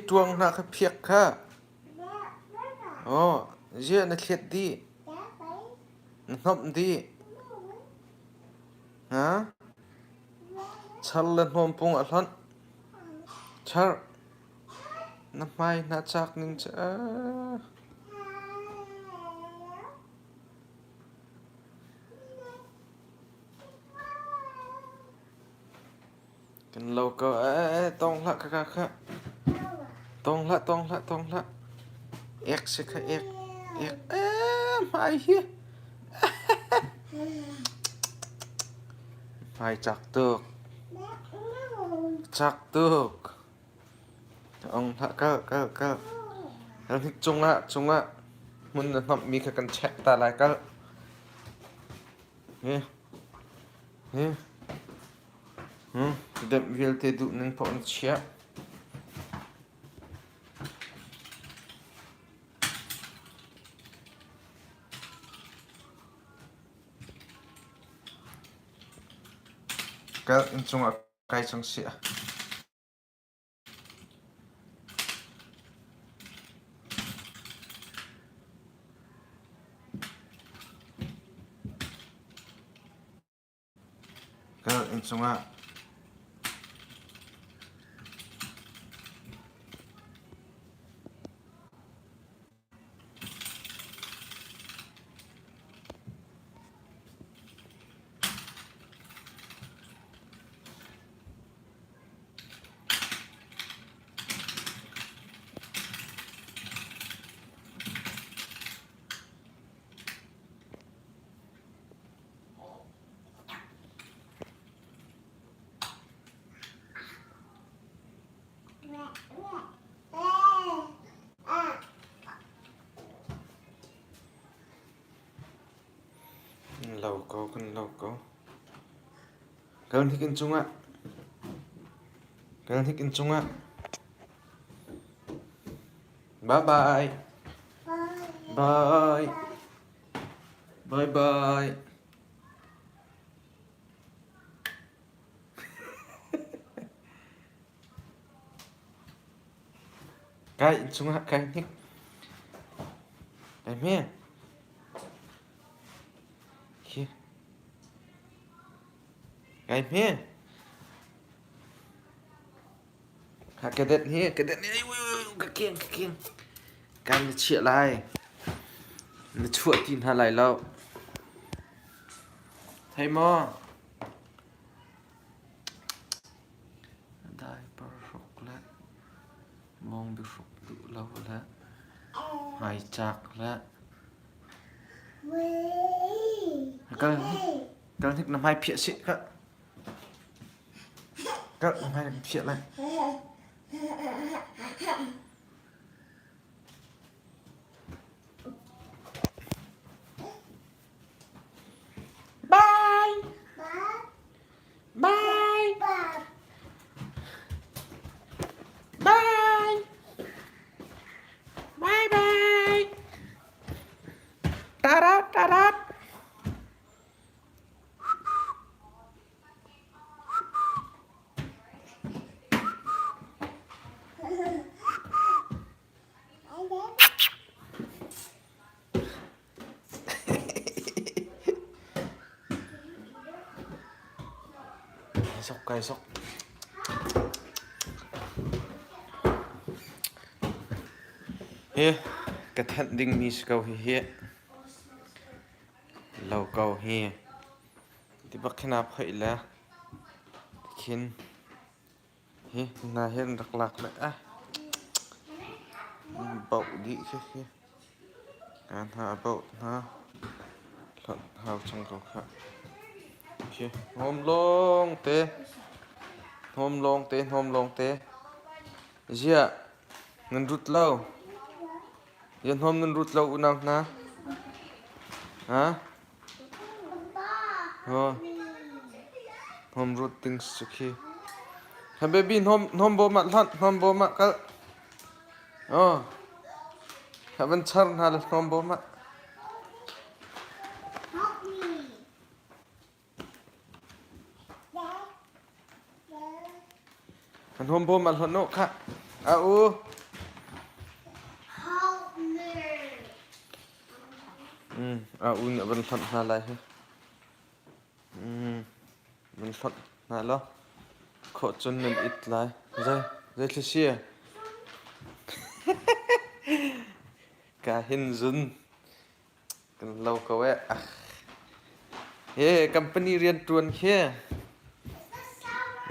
ṭuang hna kha phiak kha. Aw, ziah na thliat dih? Na hnomh dih? Ha? Char le hnawmpung a hlonh. Char. Na hmai hna cak ning cu aa. Kan lo ko. Eh, tong hlah kha kha. Tong hlah, tong hlah, tong hlah. Ek si kha ek. Ek. Eh, hmai hi. Hmai cak tuk. Cak tuk. Ong hlah kal kal kal. Kal hnik cungah cungah hmun na hnawmhmi kha kan check ta lai kal. Hi. Hi. Dep vialte duh ning paoh na chiah. Kal inn cungah kai cang siah. Kal inn cungah. Lo ko kan lo ko. Kal hnik inn cungah. Kal hnik inn cungah. Bye bye. Bye. Bye bye. Kai inn cungah kai hnik. Kai hme. Khi. Kai hme. Ha kedet hi kedet ni ka keng ka keng. Kan na chiah lai. Na chuah ti hna lai lo. Thei maw? Diaper hruk le mawngbi hruk duh lo le hmaicak le kal kal hnik na hmai phiah sih kal kal na hmai na phiah lai. Bye. Bye. Bye. Bye bye. Tarat tarat. Kai sok kai sok. Hi ka thenh dingmi si ko hihi. Lo ko hi. Ti bak khin aa phoih le tikhin hi hna hin rak lak le ah boh dih khi khi. Ka hna a boh hna. Hlonh hau cang ko khah. Khi hnawm lawng te. Hnawm lawng te, hnawm lawng te. Ziah nan rut lo. Ziah hnawm nan rut lo unau hna. Ha? Hnawm rut ding si khi. Ha baby hnawm hnawm bawm ah hlonh hnawm bawm ah kal. Oh. Ha van char hna le hnawm bawm ah. Hnawm bawm ah hlonh u kha. A u. A u nih a van hlonh hna lai hi. Van hlonh hna law khawh cun nan it lai. Zei zei thli si? Ka hin zun kan lo ko eh. He company rianṭuan khi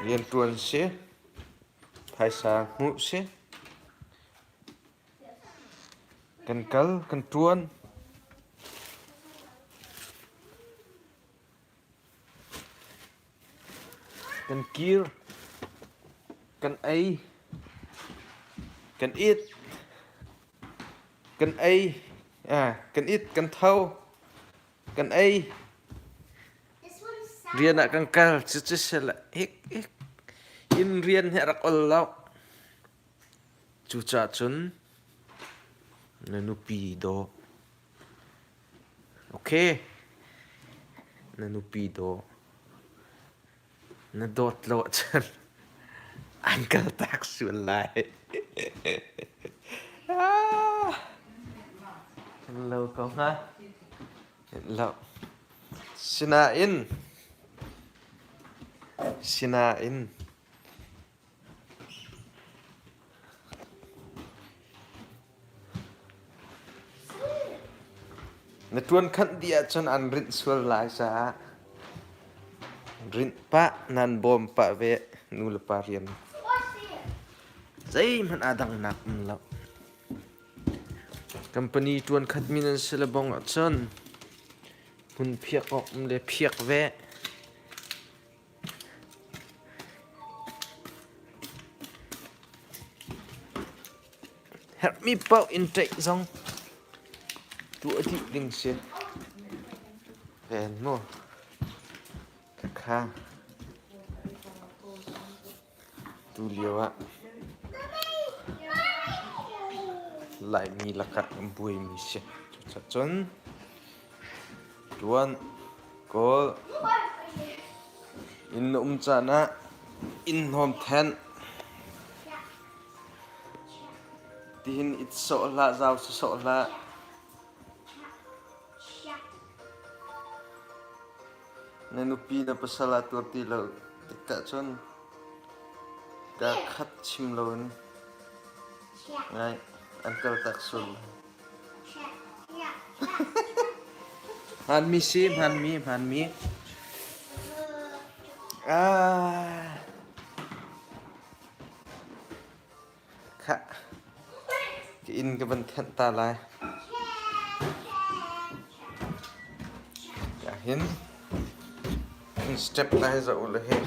rianṭuan si. Phaisa hmuh si. Kan kal, kan ṭuan. Kan kir. Kan ei. Kan it. Kan ei. Kan it, kan tho. Kan ei. Rian ah kan kal. Cucu sila hik hik. Inn rian hi a rak ol lo. Cucaah cun na nupi daw. Okay. Na nupi daw. Na dawt lo ahcun an kaltak sual lai. Kan lo ko hnga. Lo. Sinain sinain Na ṭuan khanh dih ahcun an rinh sual lai caah rinh pah nan bawm pah ve nu le pa rian. Zeihmanh aa dangnak um lo. Company ṭuan khatmi nan si le bong ahcun hmun phiak awk um le phiak ve. Herhmi paoh in ṭaih zong tuah dih ding si. Ven maw? Khakha. Tulio ah Laimi lakah an buaimi si. Cucacun ṭuan, kawl, inn na um caan ah inn hnawm thenh. Tihin it sawh hlah, zau si sawh hlah. Na nupi na pasal ah tuar ti lo tikah cun kaa khat chim loin ngai an kaltak sual lai. Hmaanmi si, hmaanmi, hmaanmi. Ah. Khah. Ka inn ka van thenh ta lai. Ka hin in step na hi zoh ule hi.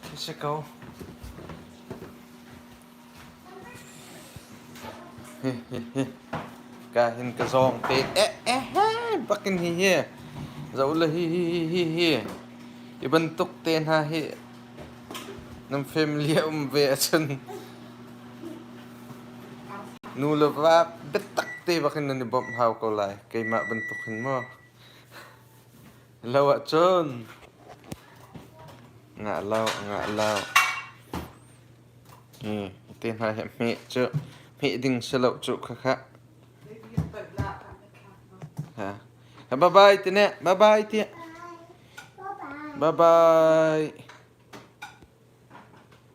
Khi si ko. Hi hi hi. Ka hin ka zawng te eh eh he bakin hi hi. Zoh ule hi hi hi hi hi. Hi bantuk te hna hi Nan family a um ve ahcun nu le va biatak te bak in nan i bawmh hau ko lai. Keimah bantuk hin maw? Lo ahcun ngah lo, ngah lo. Hi te hna hi hmeh cu hmeh ding si lo cu khakha. Ha. Bye bye ti ne. Bye bye ti. Bye bye.